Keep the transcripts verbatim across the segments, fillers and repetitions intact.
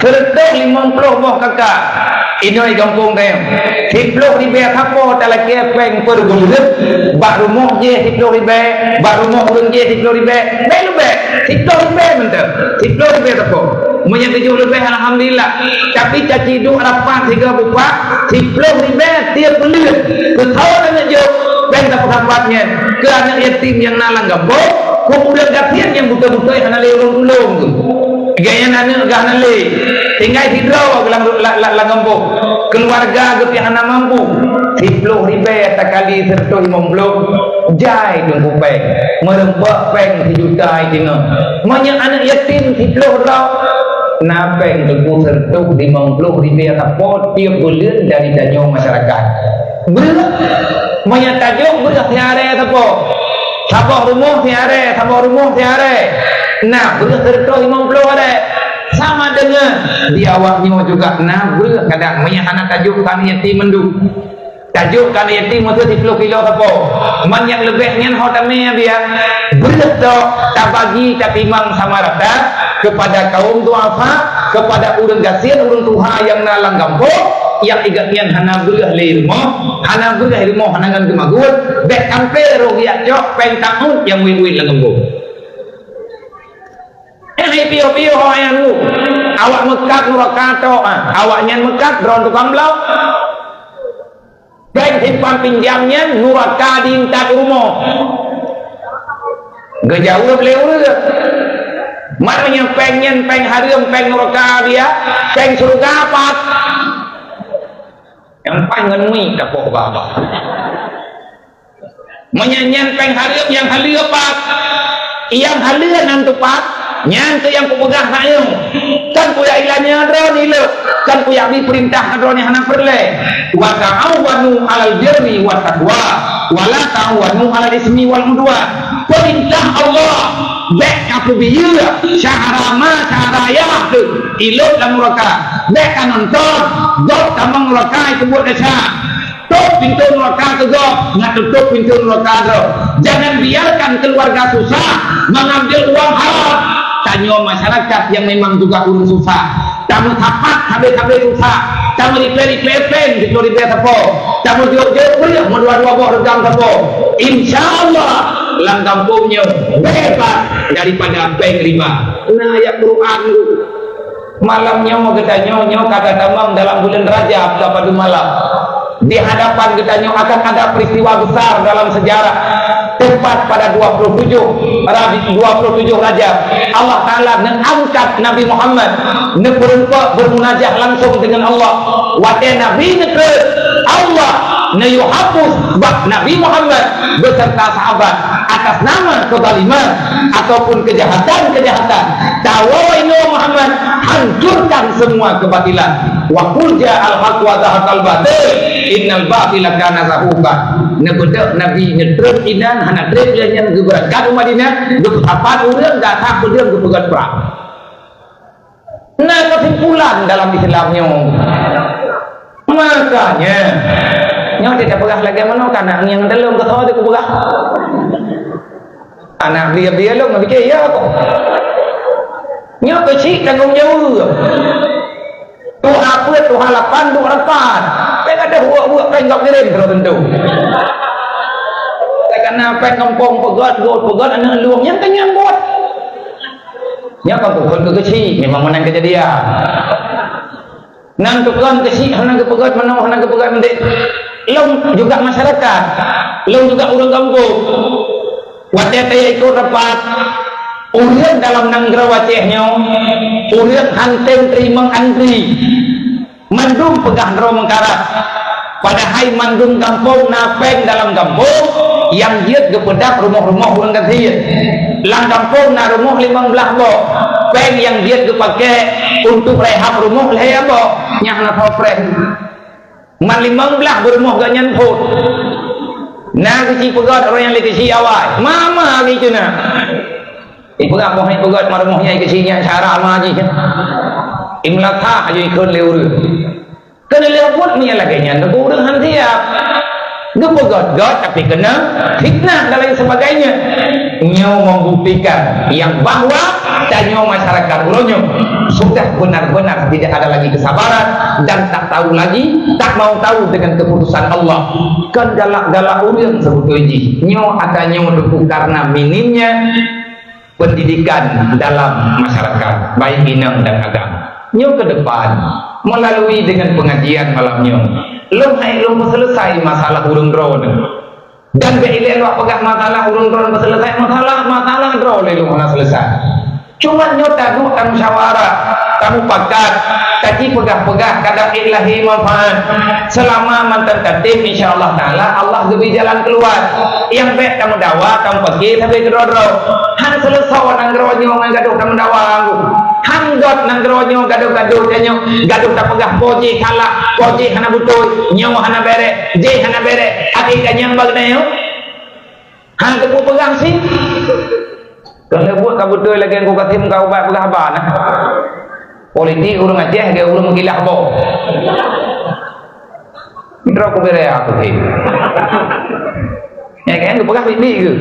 Seureutoh limong ploh boh kaka inoe gampông teuh. Siploh ribée sapo talakée péng per buleuen, bak rumoh jih siploh ribée, bak rumoh ureuëng jih siploh ribée, bék leubeh, siploh ribée mantong, siploh ribée sapo. Meunyoe tujoh leubeh, alhamdulillah. Tapi caci duek rapat sigoe bupak, siploh ribée tieb buleuen. Keu soe aneuk jok, péng sapat-sapat nyan. Keu aneuk yatim nyang na lam gampông, keu ureuëng gasien nyang beutôi-beutôi hana lé ureuëng tulông. Gaya aneuk gah na lé, tinggai sidroe lam, lam, lam, lam gampông. Keuluwarga geuh pih hana mampu. Siploh ribée takali seureutoh limong ploh, jai teungku péng. Meureumpok péng sijuta jiteungoh. Meunyoe aneuk yatim siploh droe, na péng teungku seureutoh limong ploh ribée sapo tieb buleuen dari tanyoe masyarakat. Breueh, meunyoe tajok breueh siarée sapo. Saboh rumoh siarée, saboh rumoh siarée. Nah, breueh seureutoh limong ploh arée. Sama deungon di awak nyoe juga na breueh kadang meunyoe hana tajok keu aneuk yatim mandum. Tajok keu aneuk yatim meusti siploh kilo sapo. Man nyang leubeh nyan ho tamé biaya. Breueh toh tabagi tatimang sama rata kepada kaum duafa, kepada ureuëng gasien, ureuëng tuha nyang na lam gampông, nyang igat nyan hana breueh lé rumoh, hana breueh rumoh hana ngon geumagun, bék sampoe roh geujak cok péng taun nyang wét-wét lam gampông. Eh, hai piôh-piôh ho ayah nu. Awak meukat nuraka tok, ah. Awak nyan meukat droe tukang bloe. Péng simpan pinjam nyan nuraka di intat rumoh. Geujaweueb lé ureuëng. Man meunyoe péng nyan péng hareuem, péng nuraka dia, péng syeuruga pat. Nyang paih ngon miet tapoh bak-bak. Meunyoe nyan péng hareuem nyang haleue pat, nyang haleue nan teupat, nyan keuh nyang kupeugah na nyoe. Kan kujak ilanya droe nileu, kan kujak bi peurintah droe nyang hana peureulée. "Wa ta'awanu 'alal birri wat taqwa, wa la ta'awanu 'alal ismi wal 'udwan." Peurintah Allah, bék kapeubiyeu syahara ma syahara yah teuh ilot lam nuraka. Bék kanonton, gob tamong nuraka ikeubuet desya. Tôp pintoe nuraka keu gob, ngat tutôp pintoe nuraka droe. Jangan biarkan keluarga susah mengambil uang haram. Tanyoe masyarakat nyang memang juga ureuëng susah. Tameusapat sabe-sabe susah. Tameuripée-ripée péng siploh ribée sapo. Tameujok-jok breueh meudua-dua boh reugam sapo. Insya Allah, lam gampông nyoe bebas daripada péng riba. Na ayat Quran tu. Malam nyoe geutanyoe nyoe ka tatamong dalam buleuen Rajab ka padum malam. Di hadapan geutanyoe akan ada peristiwa besar dalam sejarah. Tepat pada dua puluh tujuh Rabi-, dua puluh tujuh Rajab, Allah Taala neuangkat Nabi Muhammad, neupeureumpok beumunajah langsung deungon Allah. Watée Nabi neutrön, Allah neuyue hapus bak Nabi Muhammad beserta sahabat atas nama kezaliman ataupun kejahatan-kejahatan. Tawoe inoe Muhammad, hancurkan semua kebatilan. Wa qul ja'al haq wa zahaqal batil, innal batila kana zahuqa. Neubeudôh Nabi neutrön inan hana treb lé nyan geubeurangkat u Madinah, geupeusapat ureuëng gata peudeueng geupeugét prang. Na kesimpulan dalam Islam nyoe. Makanya, nyoe tidak peugah lagée manoe kana nyang dalam kata itu peugah. Anak dia dia lom pikir ya kok. Nyoe keuchik tanggung jaweueb. Tuha peuet, tuha lapan, duek rapat. Péng ada buet-buet péng gop kirim terus tentu. Karena péng kampung peugét, got peugét aneuk lueng nyang kenyang buet. Nyoe kan bukan keu keuchik, memang meunan kejadian. Nan tukang keuchik hana geupeugét manoe, hana geupeugét mendek. Lôn juga masyarakat, lôn juga ureuëng gampông. Watée taya ikot rapat, ureuëng dalam nanggroe Aceh nyoe, ureuëng hanteng teurimong antri. Mandum peugah droe meukarat. Padahai mandum gampông na péng dalam gampông nyang jeuet geupeudap rumoh-rumoh ureuëng gasien. Lam gampông na rumoh limong blaih boh. Péng nyang jeuet geupakée untuk rehab rumoh lhée boh, nyang na soe preh. Man limong blaih beurumoh gobnyan phon. Na keuchik peugét ureuëng nyang lé keuchik awai. Mama lagée itu na. Ipeugah boh hai peugét marumoh nyang keuchik nyan syara ma jih. Imeulasah aju ikheun lé ureuëng. Keuneulheueh buet meunyoe lagée nyan, ureuëng han siab. Geupeugöt-göt tapi keunong fitnah dan lain sebagainya. Nyoe membuktikan yang bahwa tanyoe masyarakat uroe nyoe sudah benar-benar tidak ada lagi kesabaran dan tak tahu lagi, tak mau tahu dengan keputusan Allah. Kon galak-galak ureuëng sebetulnya jih. Nyoe ata nyoe teungku karena minimnya pendidikan dalam masyarakat, baik inong dan agam. Nyoe ke depan, melalui dengan pengajian malam nyoe, lôn hai lôn peuselesai masalah ureuëng droeneuh. Dan bèk ilèe lôn peugah masalah ureuëng droeneuh peuselesai, masalah, masalah droe lé lôn hana selesai. Cuma nyoe taduek tamusyawarah, tamupakat, taji peugah-peugah kadang ék lahé manfaat. Selama mantong tatem, insya Allah Taala, Allah geubri jalan keuluar. Nyang bèk tameudawa, tameupaké sabe keudroe-droe. Han seuleusoe nanggroe nyoe ngon gadoh tameudawa, han göt nanggroe nyoe gadoh-gadoh tanyoe, gadoh tapeugah po jéh salah, po jéh hana beutôi, nyoe hana bèrèh, jéh hana bèrèh. Até ka nyang bak tanyoe. Han teupeu peugah sih. Kalau buet ka beutôi lagèe Teungku Kasim ka ubat peugah haba nah. Politik ureuëng Aceh lagèe ureuëng meukilah boh. Droe kubérea aku hé. Ya kan, geupeugah bibi ke?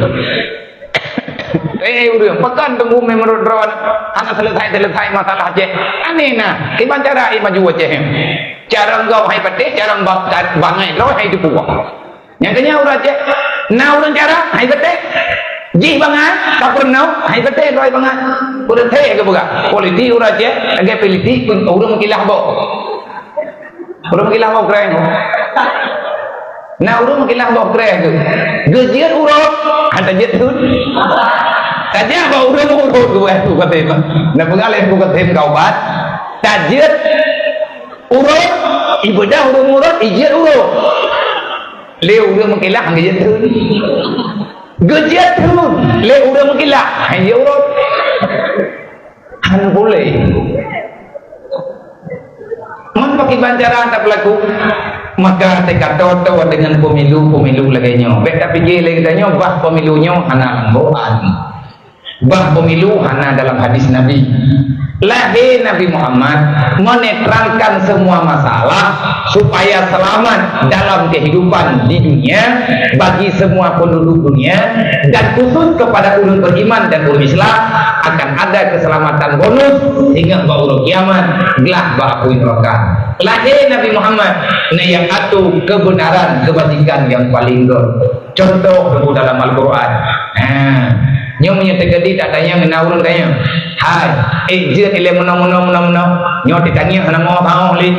Eh, ureuëng, pakon teungku meunurot droe hana selesai-selesai masalah Aceh. Aneh nah, kiban cara i maju Aceh. Cara enggau hai patéh, cara bak-, bangai droe hai dipuang. Nyang keunyan ureuëng Aceh, na ureuëng cara, hai patéh. Jih bangai, ka peurunoe, hai patéh droe bangai. Ureuëng Aceh geupeugah, politik ureuëng Aceh, lagèe politik pun ureuëng meukilah boh. Ureuëng meukilah boh kreng. Nah, ureuëng meukilah boh kreng tu. Geujeuet uroe, han tajeuet thon. Tajak bak ureuëng urot tu, eh, tu kata. Nah, peugah lé tu kata kau bat. Tajeuet uroe, ibadah ureuëng urot, ijeuet uroe. Lé ureuëng meukilah, han geujeuet thon. Geujeuet thon, lé ureuëng meukilah, han jeuet uroe. Han boleh. Mun pakiban cara tapeulaku, maka teuka toto dengan pemilu-pemilu lagèe nyoe. Bèk tapike lé geutanyoe bah pemilu nyoe hana langgoan. Bah pemilu hana dalam hadis Nabi. Lahé Nabi Muhammad menetralkan semua masalah supaya selamat dalam kehidupan di dunia bagi semua penduduk dunia, dan khusus kepada ureuëng beriman dan ureuëng Islam akan ada keselamatan bonus hingga bak uroe kiamat, glah bak apui neuraka. Lahé Nabi Muhammad na nyang atô kebenaran kebajikan nyang paling göt. Contoh teungku dalam Al-Quran. Ha, nyoe meunyoe teukeudi tatanyong na ureuëng tanyong, "Hai, eh, jeuet ilèe meunoe, meunoe, meunoe, meunoe." Nyoe titanyong hana mo saoh lé.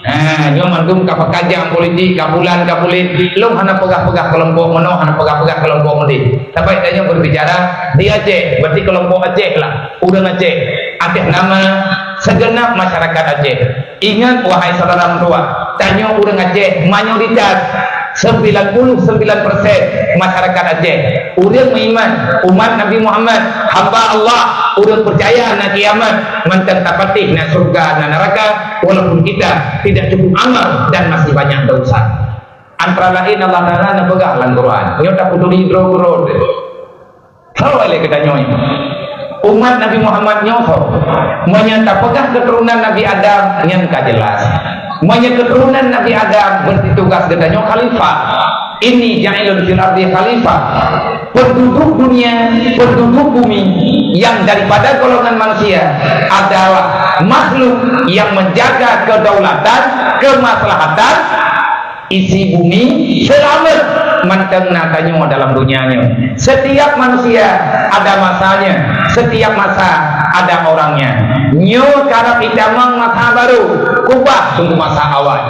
Ha, nyoe mandum ka pakajang politik, ka bulan, ka buleuen. Lôn hana peugah-peugah keulompok meunoe, hana peugah-peugah keulompok meudéh. Tapi tanyoe berbicara di Aceh, berarti keulompok Aceh lah, ureuëng Aceh, atas nama segenap masyarakat Aceh. Ingat, wahai saudara meutuah, tanyoe ureuëng Aceh mayoritas, sembilan puluh sembilan persen masyarakat Aceh, ureuëng meuiman, umat Nabi Muhammad, hamba Allah, ureuëng peucaya na kiamat, mantong tapatéh na syurga, na neuraka, walaupun kita tidak cukup amal dan masih banyak dosa. Antara lain Allah Taala neupeugah lam Quran, nyoe tapeuduek droe-droe. Soe lé geutanyoe nyoe? Umat Nabi Muhammad nyoe soe? Meunyoe tapeugah keuturonan Nabi Adam, nyan ka jeulaih. Meunyoe keuturonan Nabi Adam, berarti tugas geutanyoe khalifah. "Inni ja'ilun fil ardi khalifah." Penduduk dunia, penduduk bumi yang daripada golongan manusia adalah makhluk yang menjaga kedaulatan, kemaslahatan, isi bumi seulamat mantong na tanyoe dalam dunia nyoe. Setiap manusia ada masanya, setiap masa ada orangnya. Nyoe karab itamong masa baru, kubah teungku masa awai.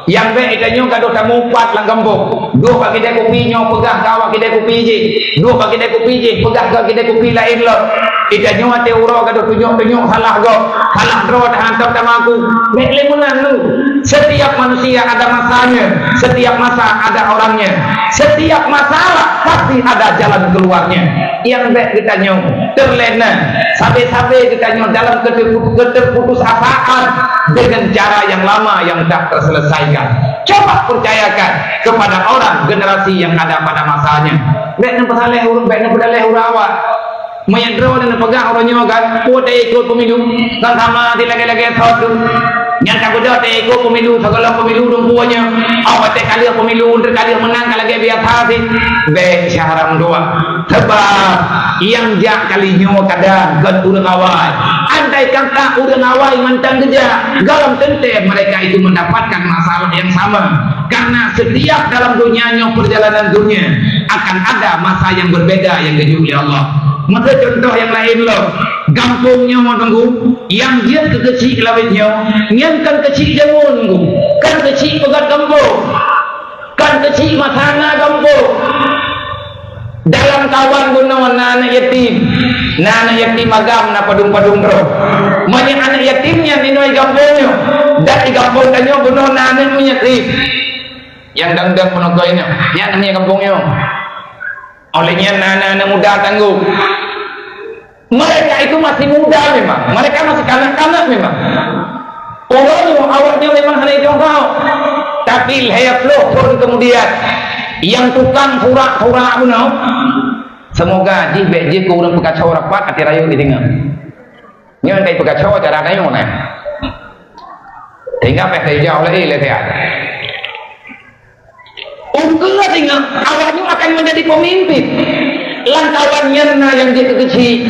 Nyang bèk itanyoe gadoh tamupat lam gampông. Duek bak kidai kupi nyoe peugah keu awak kidai kupi jih. Duek bak kidai kupi jih peugah keu kidai kupi laén lom. Itanyoe watèe uroe gadoh tunyok-tunyok salah gob, salah droe, tahan tom tamaku. Bèk lé meunan lu. Setiap manusia ada masanya, setiap masa ada orangnya. Setiap masalah pasti ada jalan keluarnya. Nyang bèk geutanyoe teulena, sabe-sabe geutanyoe dalam keterpu-, keterputusasaan dengan cara yang lama yang tak terselesaikan. Coba percayakan kepada orang generasi yang ada pada masanya. Bèk neupeusaleh ureueng, bèk neupeudaleh ureueng awak. Meunyoe droeneuh neupeugah uroe nyoe kan, peue taikot pemilu, kan sama di lagèe-lagèe thon tu. Nyang ka beudôh teuh ikôt pemilu, sigohlom pemilu dum peue nyoe. Oh, watèe ka lheueh pemilu, enteuk ka lheueh meunang ka lagèe biasa cit. Bèk syah haram dua. Sebab nyang jak kali nyoe kadang kon ureueng awai. Andai kata ureueng awai mantong geujak, gohlom teuntèe mereka itu mendapatkan masalah yang sama. Karena setiap dalam dunia nyoe, perjalanan dunia, akan ada masa yang berbeda yang geujok lé Allah. Meucontoh nyang laén lom, gampông nyoe, Teungku, nyang jeuet keu keuchik lawét nyoe, nyan kon keuchik jameun, Teungku, kon keuchik peugöt gampông, kon keuchik masa na gampông. Dalam kawan bunoe na aneuk yatim, na aneuk yatim agam, na padum-padum droe. Meunyoe aneuk yatim nyan inong gampông nyoe, dan di gampông tanyoe bunoe na aneuk yatim. Nyang dang-dang meunokoi nyoe, nyan aneuk gampông nyoe. Oleh nyan na aneuk-aneuk muda tanggong. Mereka itu masih muda memang, mereka masih kanak-kanak memang. Uroe nyoe awak nyoe memang hana jiteurimong. Tapi lhèe ploh thon kemudian, nyang tukang pura-pura bunoe, semoga jih bèk jeuet keu ureueng peukaco rapat até rayeuk di singoh. Nyoe ka jipeukaco cara tanyoe nyan. Sehingga payah tajak lé, lé siat. Ukeue singoh awak nyoe akan menjadi pemimpin. Lam kawan nyan na nyang jeuet keu keuchik.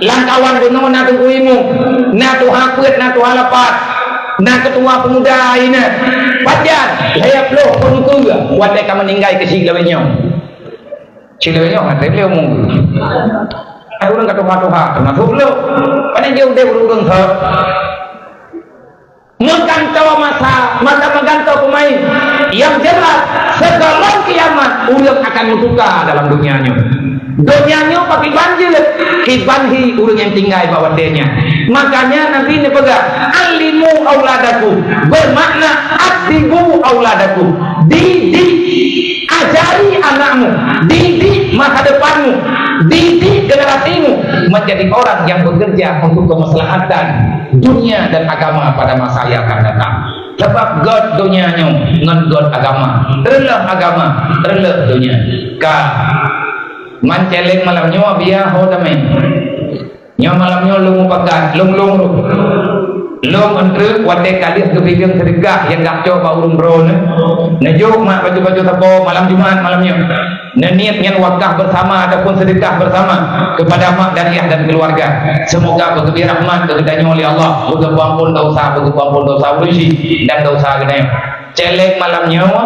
Lam kawan bunoe na Teungku Imum, na tuha peuet, na tuha lapas, na ketua pemuda inan. Pajan lhèe ploh thon ukeue watèe ka meuninggai keuchik lawét nyoe. Chik lawét nyoe hana trép lé umur. Ureueng ka tuha-tuha, teumasok lôn. Pane jeuet udép ureueng-ureueng thon. Meugantoe masa, masa meugantoe peumaén. Nyang jeulaih, sigohlom kiamat, ureueng akan meutuka dalam donya nyoe. Donya nyoe pakriban jeuet, kiban hi ureueng nyang tinggai bak watèe nyan. Makanya Nabi neupeugah, "Allimu auladakum," bermakna, "Addibu auladakum." Didik, ajari anakmu, didik masa depanmu, didik generasimu menjadi orang yang bekerja untuk kemaslahatan dunia dan agama pada masa yang akan datang. Sabab göt donya nyoe ngon göt agama, reuloh agama, reuloh donya. Ka, man céléng malam nyoe biya ho tamé. Nyoe malam nyoe lôn mupakat, lôn, lôn roh. Lôn eunteuk watèe ka lheueh geupeugöt seudeukah nyang geucok bak ureueng droeneuh. Neujok mak baju-baju sapo malam Jumat malam nyoe. Neuniet nyan wakaf bersama ataupun sedekah bersama kepada mak dan ayah dan keluarga. Semoga beugeubri rahmat keu geutanyoe lé Allah, beugeupeuampon dosa, beugeupeuampon dosa ureueng chik dan dosa geutanyoe. Céléng malam nyoe,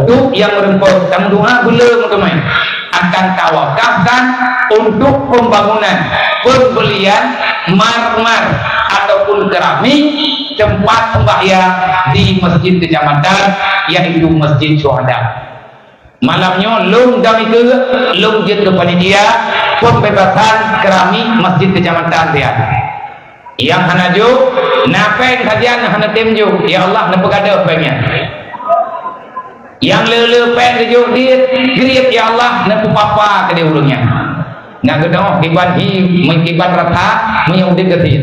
duek nyang meureumpok, tameudoa buleuen meuteumé, akan tawakafkan untuk pembangunan, pembelian marmer ataupun keramik tempat sembahyang di masjid kecamatan, yaitu Masjid Syuhada. Malam nyoe lôn dam ikeue, lôn jeuet keu panitia pembebasan keramik masjid kecamatan Rian. Nyang hana jok, na péng sajan hana tem jok. Ya Allah, neupeugadôh péng nyan. Nyang le-le péng geujok diet, griet, ya Allah, neupeupapa keudéh ureueng nyan. Na geudoh kiban hi, meukiban rata, meunyoe udeb geudiet.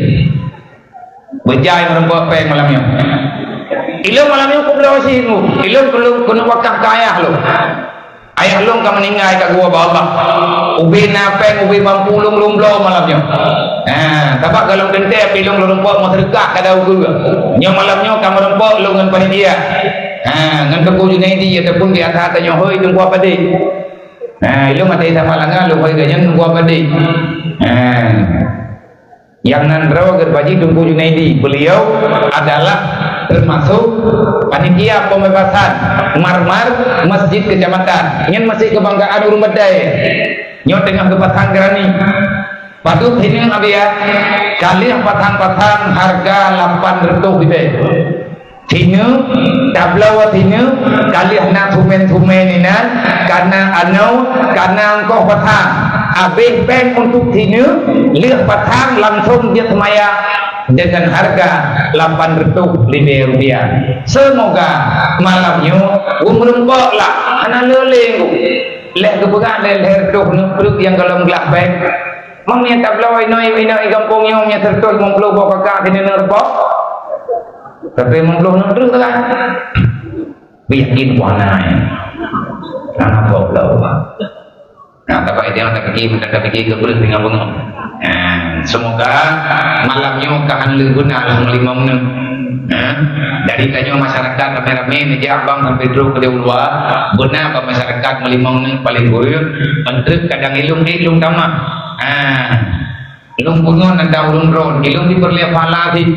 Beujai meureumpok péng malam nyoe. Ilôn malam nyoe kubloe cit, Bu. Ilôn keuneuk, keuneuk wakaf keu ayah lôn. Ayah lôn ka meuninggai ka geuwoe bak Allah. Ubé na péng, ubé mampu lôn, lôn bloe malam nyoe. Ha, sabab golom teuntèe pih lôn, lôn reumpok meuseudeukah ka dau geuh. Nyoe malam nyoe ka meureumpok lôn ngon panitia. Ha, ngon Teungku Junaidi ataupun biasa tanyoe hôi Teungku Abadi. Ha, ilôn maté sama langa lôn hôi geuh nyan Teungku Abadi. Ha. Nyang nan droe geuh Pak Haji Teungku Junaidi, beliau adalah termasuk panitia pembebasan marmer masjid kecamatan. Nyan masjid kebanggaan ureueng Badai. Nyoe teungoh geupasang granit. Padub hineung abiya, ka lheueh pasang-pasang harga lapan reutôh ribèe. Sineuk, tabloe sineuk, ka lheueh na sumen-sumen inan, ka na anoe, ka na eungkoh pasang. Abéh péng untuk sineuk, lheueh pasang langsung jeuet seumaya dengan harga lapan reutôh ribèe rupiah. Semoga malam nyoe geumeureumpok lah, hana le lé. Lheueh geupeugah lé lhèe reutôh neuk treuk nyang golom glah péng. Meunyoe tabloe inoe, inoe gampông nyoe, meunyoe seratus lima puluh boh kakak keuneuk reumpok. Seratus lima puluh neuk treuk kan? Bikin warna. Nah, goblok. Nah, tapi dia nak pergi, minta pergi ke kulit dengan bengong. Ha, semoga malam nyoe ka han lheueh beuna lam limong nyoe. Ha, dari tanyoe masyarakat ramé-ramé neujak bang sampai trok keudéh u luwa, beuna bak masyarakat meulimong nyoe paléng kureueng, enteuk kadang ilong, ilong tamah. Ha, lôn peungon anda ulôn droen, ilong diberi pahala sih.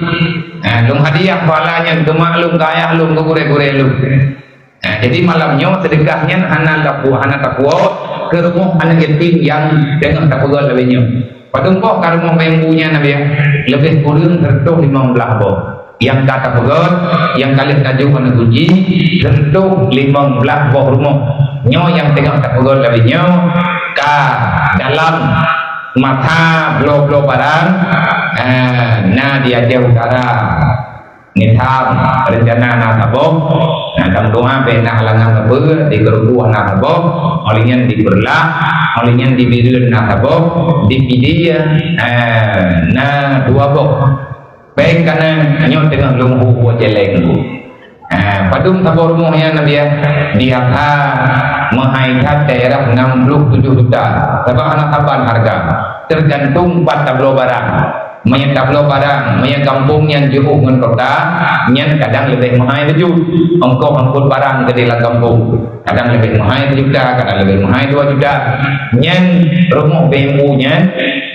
Ha, lôn hadiah pahala nyan keu mak lôn, keu ayah lôn, keu gurée-gurée lôn. Nah, jadi malam nyoe seudeukah nyan hana tapu-, hana tapuwoe keu rumoh aneuk yatim nyang teungoh tapeugöt lagèe nyoe. Padub boh ka rumoh bak ibu nyan, Nabi, ya? Leubeh kureueng seureutôh limong blaih boh. Nyang ka tapeugöt, nyang ka lheueh tajok aneuk kunci, seureutôh limong blaih boh rumoh. Nyoe nyang teungoh tapeugöt lagèe nyoe ka dalam masa bloe-bloe barang, eh, na di Aceh Utara. Nitham, reuncana na saboh, na tam doa bèk na halangan sapeue, di Geureuguh na saboh, óh lheueh nyan di Beureulah, óh lheueh nyan di Bireuen na saboh, di Pidie, eh, na dua boh. Péng ka na, nyoe teungoh lôn hu-hu céléng tu. Eh, padub saboh rumoh nyan, Nabi, ya? Di Ata meuhai that daerah enam puluh tujuh juta, sabab hana saban hareuga, teugantung pat tabloe barang. Meunyoe tabloe barang, meunyoe gampông nyan jiôh ngon kota, nyan kadang leubeh meuhai laju. Ongkoh angkut barang keudéh lam gampông, kadang leubeh meuhai seujuta, kadang leubeh meuhai dua juta. Nyan rumoh B M U nyan,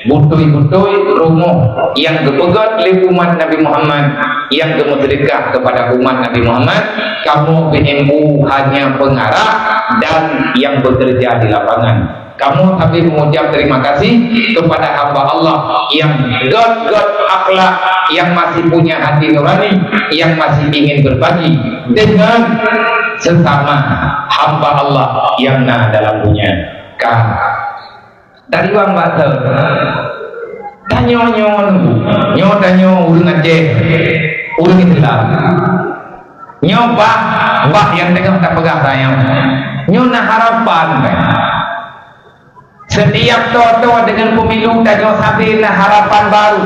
beutôi-beutôi rumoh nyang geupeugöt lé umat Nabi Muhammad, nyang geumeuseudeukah keupada umat Nabi Muhammad, kamoe B M U hanya pengarah dan yang bekerja di lapangan. Kamoe sabe mengucap terima kasih kepada hamba Allah yang göt-göt akhlak, yang masih punya hati nurani, yang masih ingin berbagi dengan sesama hamba Allah yang na dalam dunia. Ka. Dari wang bak tanyoe nyoe, nyoe tanyoe ureueng Aceh, ureueng Islam. Nyoe bah, bah nyang teungoh tapeugah tanyoe. Nyoe na harapan, bah. Setiap toe-toe deungon pemilu tanyoe sabe na harapan baru.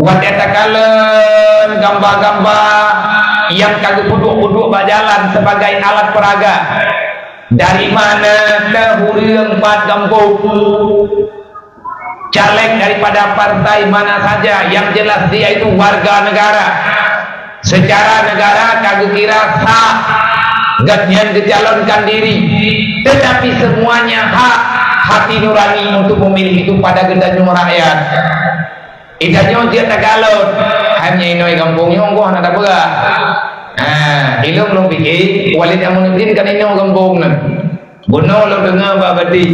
Watèe takalon gamba-gamba nyang ka geupeuduek-peuduek bak jalan sebagai alat peuraga. Dari mana teuh ureueng, pat gampông. Caleg daripada partai mana saja, yang jelas dia itu warga negara. Secara negara ka geukira sah, gobnyan geucalonkan diri. Tetapi semuanya hak hati nurani untuk memilih itu pada geutanyoe rakyat. Geutanyoe jeuet takalon, hai meunyoe inoe gampông nyoe goh hana tapeugah. Ha, ilôn lôn pike, Walid Aminuddin kan inoe gampông nyan. Bunoe lôn deungoe bak Abati.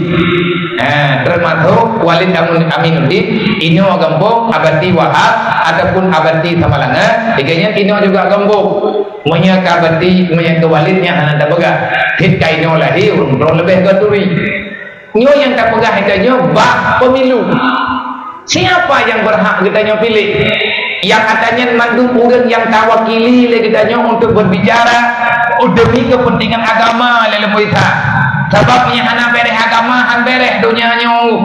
Ha, teumasok Walid Amin-, Aminuddin, inoe gampông Abati Wahab ataupun Abati Samalanga, lagèe nyan inoe juga gampông. Meunyoe ka Abati, meunyoe ka Walid nyan hana tapeugah. Cit ka inoe lahé, ureueng droe leubeh geuh turi. Nyoe nyang tapeugah geutanyoe bak pemilu. Siapa yang berhak geutanyoe piléh? Nyang ata nyan mandum ureueng nyang tawakili lé geutanyoe untuk berbicara demi kepentingan agama lé leumui sa. Sabab meunyoe hana bèrèh agama, han bèrèh donya nyoe.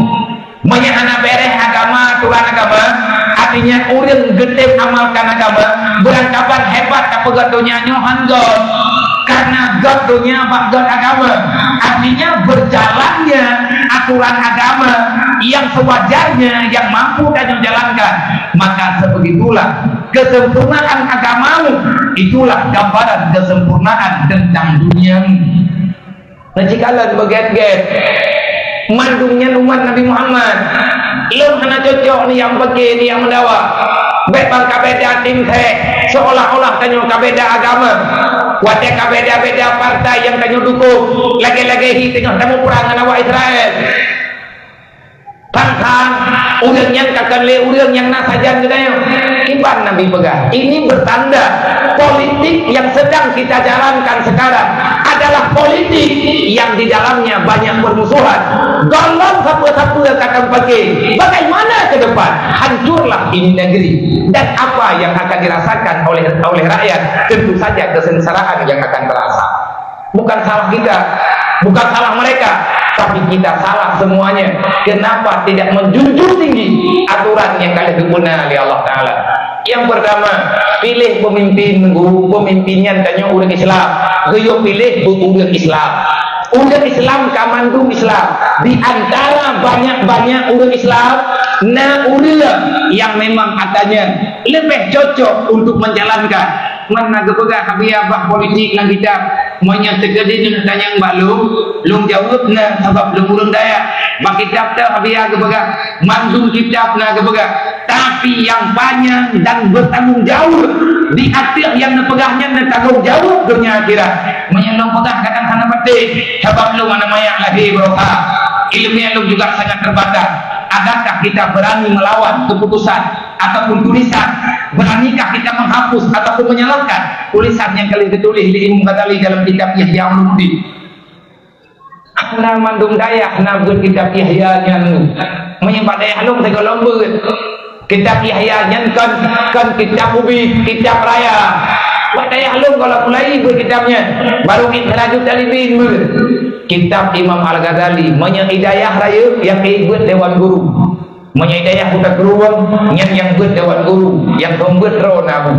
Meunyoe hana bèrèh agama, aturan agama, artinya ureueng geutem amalkan agama, beurangkaban hebat tapeugöt donya nyoe han göt. Karena göt donya bak göt agama. Artinya, berjalannya aturan agama yang sewajarnya yang mampu tanyoe jalankan. Maka sebegitulah kesempurnaan agamamu, itulah gambaran kesempurnaan tentang duniamu. Neucikalon beugét-gét. Mandum nyan umat Nabi Muhammad. Lôn hana cocok ni nyang peuke, ni nyang meudawa. Bèk ban ka beda tim sèk, seolah-olah tanyoe ka beda agama. Watèe ka beda-beda partai nyang tanyoe dukong, lagèe-lagèe hi teungoh tamuprang ngon awak Israel. Sang-sang, ureueng nyan ka kon lé ureueng nyang na sajan geutanyoe. Kiban Nabi peugah, ini bertanda politik yang sedang kita jalankan sekarang adalah politik yang di dalamnya banyak permusuhan. Gohlom sapeue-sapeue ka tapaké, bagaimana ke depan? Hancurlah ini negeri. Dan apa yang akan dirasakan oleh, oleh rakyat? Tentu saja kesengsaraan yang akan terasa. Bukan salah kita, bukan salah mereka, tapi kita salah semuanya. Kenapa tidak menjunjung tinggi aturan nyang ka lheueh geupeuna lé Allah Taala? Nyang pertama, piléh pemimpin, guru pemimpin nyan tanyoe ureueng Islam. Geuyue piléh beu ureueng Islam. Ureueng Islam ka mandum Islam. Di antara banyak-banyak ureueng Islam, Na ureuëng nyang memang atanyan leubeh cocok untuk menjalankan. Man na geupeugah Habibie bah politik lam kitab, meunyoe teukeudi neutanyong bak lôn, lôn jaweueb na sabab lôn ureuëng dayah. Bak kitab teuh Habibie geupeugah, mandum kitab na geupeugah, tapi nyang panyang dan bertanggung jawab di ateueh nyang neupeugah nyan na tanggung jawab donya akhirat. Meunyoe lôn peugah kadang hana patéh, sabab lôn hana manyak lahé beurokah. Ilmu lôn juga sangat terbatas. Adakah kita berani melawan keputusan ataupun tulisan? Beranikah kita menghapus ataupun menyalahkan tulisan nyang ka lheueh geutuléh lé Imam Ghazali dalam kitab Ihya Ulumuddin? Hana mandum dayah na beuet kitab Ihya nyan. Meunyoe bak dayah lôn sigohlom beuet. Kitab Ihya nyan kon, kon kitab ubit, kitab raya. Bak dayah lôn gohlom mulai beuet kitab nyan. Baru Mi'rajut Thalibin beuet. Kitab Imam Al-Ghazali, meunyoe i dayah rayeuk nyang ka beuet dewan guru. Meunyoe i dayah Kuta Krueng, nyan nyang beuet dewan guru, nyang thon beuet droe na Abu.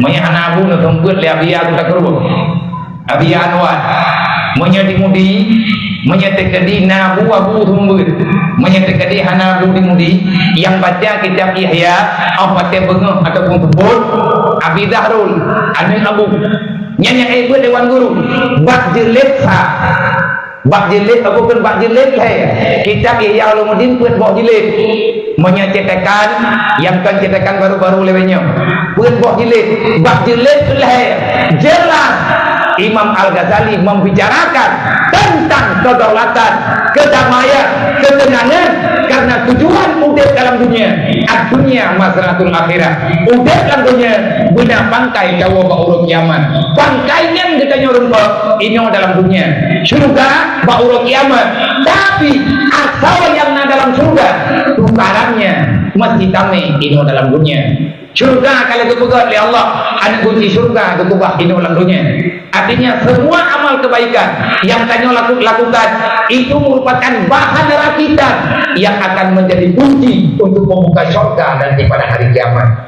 Meunyoe hana Abu, na thon beuet lé Habibie Kuta Krueng. Habibie Anwar. Meunyoe di Mudi, meunyoe teukeudi na Abu, Abu thon beuet. Meunyoe teukeudi hana Abu di Mudi, nyang baca kitab Ihya, óh watée beungoh ataupun seupôt, Abi Zahrul, aneuëk Abu. Nyan nyang ka beuet dewan guru. Bak jilid sa. Bak jilid, apa kon bak jilid lhée. Kitab Ihya Ulumuddin peuet boh jilid. Meunyoe cetakan, nyang kon cetakan baru-baru lewat nyoe. Peuet boh jilid. Bak jilid lhée. Jelas Imam Al-Ghazali membicarakan tentang kedaulatan, kedamaian, ketenangan, karena tujuan udeb dalam dunia, ad-dunya mazra'atul akhirah. Udeb lam dunia beuna pangkai tawoe bak uroe kiamat. Pangkai nyan geutanyoe rumpok inoe dalam dunia. Syurga bak uroe kiamat. Tapi asoe nyang na dalam syurga, tukarannya meusti tamé inoe dalam dunia. Syurga ka lheueh geupeugét lé Allah, aneuëk gunci syurga geukeubah inoe lam donya. Artinya, semua amal kebaikan yang tanyoe laku-, lakukan, itu merupakan bahan rakitan yang akan menjadi kunci untuk membuka syurga nanti pada hari kiamat.